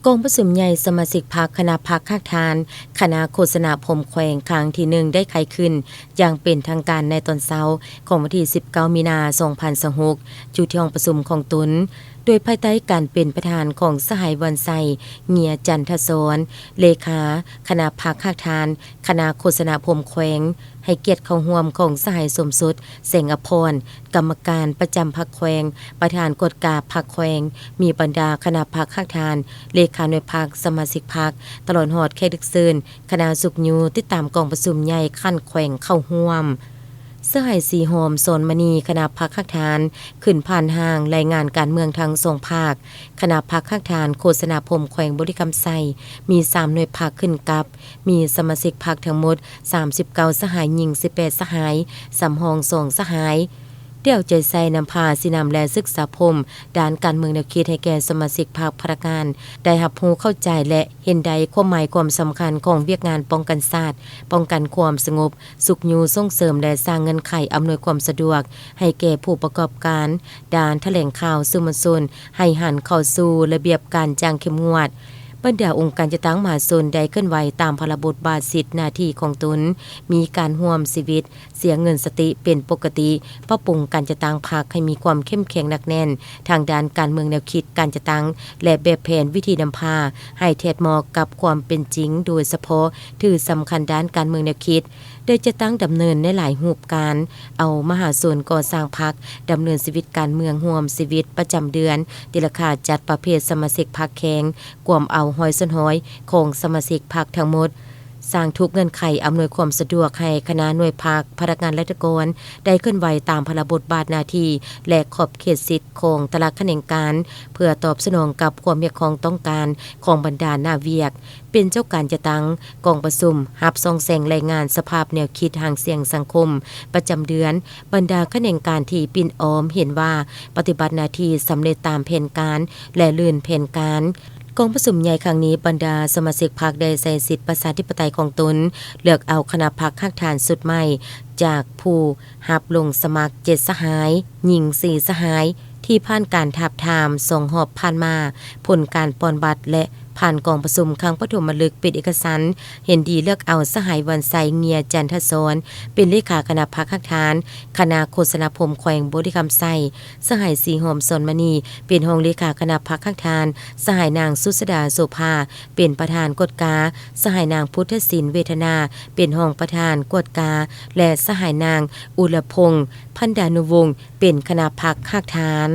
ກອງປະຊຸມໃຫຍ່ສະມາຊິກພັກຄະນະພັກຮາກຖານ ຄະນະໂຄສະນາພົມແຂວງຄັ້ງທີໜຶ່ງ ໄດ້ໄຂຂຶ້ນຢ່າງເປັນທາງການໃນຕອນເຊົ້າຂອງວັນທີສິບເກົ້າ ມີນາ ສອງພັນຊາວຫົກ ຢູ່ທີ່ຫ້ອງປະຊຸມຂອງຕົນ ໂດຍພາຍໃຕ້ການເປັນປະທານຂອງສະຫາຍ ວັນໄຊ ເງຍຈັນທະສອນ ເລຂາຄະນະພັກຮາກຖານ ຄະນະໂຄສະນາພົມແຂວງ, ໃຫ້ກຽດເຂົ້າຮ່ວມຂອງສະຫາຍ ສົມສົດ ແສງອະພອນ ກຳມະການປະຈຳພັກແຂວງ, ປະທານກວດກາພັກແຂວງ, ມີບັນດາຄະນະພັກຮາກຖານ, ເລຂາໜ່ວຍພັກ, ສະມາຊິກພັກ, ຕະຫຼອດຮອດແຂກຖືກເຊີນ, ຄະນະຊຸກຍູ້ຕິດຕາມກອງປະຊຸມໃຫຍ່ຂັ້ນແຂວງເຂົ້າຮ່ວມ. ສະຫາຍ ສີຫອມ ສອນມະນີ ຄະນະພັກຮາກຖານ ຂຶ້ນຜ່ານຮ່າງລາຍງານການເມືອງທັງສອງພາກ. ຄະນະພັກຮາກຖານໂຄສະນາພົມແຂວງບໍລິຄຳໄຊ ມີສາມໜ່ວຍພັກຂຶ້ນກັບ, ມີສະມາຊິກພັກທັງໝົດສາມສິບເກົ້າສະຫາຍ, ຍິງສິບແປດສະຫາຍ, ສຳຮອງສອງສະຫາຍ. ໄດ້ເອົາໃຈໃສ່ນຳພາຊີ້ນຳ ແລະ ສຶກສາພົມດ້ານການເມືອງແນວຄິດໃຫ້ແກ່ສະມາຊິກພັກພະນັກງານ ໄດ້ຮັບຮູ້ເຂົ້າໃຈ ແລະ ເຫັນໄດ້ຄວາມໝາຍຄວາມສຳຄັນຂອງວຽກງານປ້ອງກັນຊາດ, ປ້ອງກັນຄວາມສະຫງົບ, ຊຸກຍູ້ສົ່ງເສີມ ແລະ ສ້າງເງື່ອນໄຂອຳນວຍຄວາມສະດວກໃຫ້ແກ່ຜູ້ປະກອບການ ດ້ານຖະແຫຼງຂ່າວສື່ມວນຊົນ ໃຫ້ຫັນເຂົ້າສູ່ລະບຽບການຢ່າງເຂັ້ມງວດ. ບັນດາອົງການຈັດຕັ້ງມະຫາຊົນໄດ້ເຄື່ອນໄຫວຕາມພາລະບົດບາດສິດໜ້າທີ່ຂອງຕົນ, ມີການຮ່ວມຊີວິດ, ເສຍເງິນສະຕິເປັນປົກກະຕິ, ປັບປຸງການຈັດຕັ້ງພັກໃຫ້ມີຄວາມເຂັ້ມແຂງໜັກແໜ້ນ ທາງດ້ານການເມືອງແນວຄິດການຈັດຕັ້ງ ແລະ ແບບແຜນວິທີນຳພາໃຫ້ແທດເໝາະກັບຄວາມເປັນຈິງ, ໂດຍສະເພາະຖືສຳຄັນດ້ານການເມືອງແນວຄິດ ໄດ້ຈັດຕັ້ງດຳເນີນໃນຫຼາຍຮູບການ, ເອົາມະຫາຊົນກໍ່ສ້າງພັກ, ດຳເນີນຊີວິດການເມືອງຮ່ວມຊີວິດປະຈຳເດືອນ, ຕີລາຄາຈັດປະເພດສະມາຊິກພັກແຂງ, ກວມເອົາຮ້ອຍສ່ວນຮ້ອຍຂອງສະມາຊິກພັກທັງໝົດ, ສ້າງທຸກເງື່ອນໄຂອຳນວຍຄວາມສະດວກໃຫ້ຄະນະໜ່ວຍພັກ, ພະນັກງານລັດຖະກອນ ໄດ້ເຄື່ອນໄຫວຕາມພາລະບົດບາດໜ້າທີ່ ແລະ ຂອບເຂດສິດຂອງແຕ່ລະຂະແໜງການ ເພື່ອຕອບສະໜອງກັບຄວາມຮຽກຮ້ອງຕ້ອງການຂອງບັນດາໜ້າວຽກ. ເປັນເຈົ້າການຈັດຕັ້ງກອງປະຊຸມຮັບສ່ອງແສງລາຍງານສະພາບແນວຄິດຫາງສຽງສັງຄົມປະຈຳເດືອນ. ບັນດາຂະແໜງການທີ່ປິ່ນອ້ອມເຫັນວ່າປະຕິບັດໜ້າທີ່ສຳເລັດຕາມແຜນການ ແລະ ລື່ນແຜນການ. ກອງປະຊຸມໃຫຍ່ຄັ້ງນີ້, ບັນດາສະມາຊິກພັກໄດ້ໃຊ້ສິດປະຊາທິປະໄຕຂອງຕົນ, ເລືອກເອົາຄະນະພັກຮາກຖານຊຸດໃໝ່ ຈາກຜູ້ຮັບລົງສະໝັກເຈັດສະຫາຍ, ຍິງສີ່ສະຫາຍ, ທີ່ຜ່ານການທາບທາມສອງຮອບຜ່ານມາ, ຜົນການປ່ອນບັດ ແລະ ຜ່ານກອງປະຊຸມຄັ້ງປະຖົມມະລຶກເປັນເອກະສັນ ເຫັນດີເລືອກເອົາສະຫາຍ ວັນໄຊ ເງຍຈັນທະສອນ ເປັນເລຂາຄະນະພັກຮາກຖານ ຄະນະໂຄສະນາພົມແຂວງບໍລິຄຳໄຊ, ສະຫາຍ ສີຫອມ ສອນມະນີ ເປັນຮອງເລຂາຄະນະພັກຮາກຖານ, ສະຫາຍ ນາງ ສຸດສະດາ ໂສພາ ເປັນປະທານກວດກາ, ສະຫາຍ ນາງ ພຸດທະສິນ ເວທະນາ ເປັນຮອງປະທານກວດກາ ແລະ ສະຫາຍ ນາງ ອຸລະພົງ ພັນດານຸວົງ ເປັນຄະນະພັກຮາກຖານ.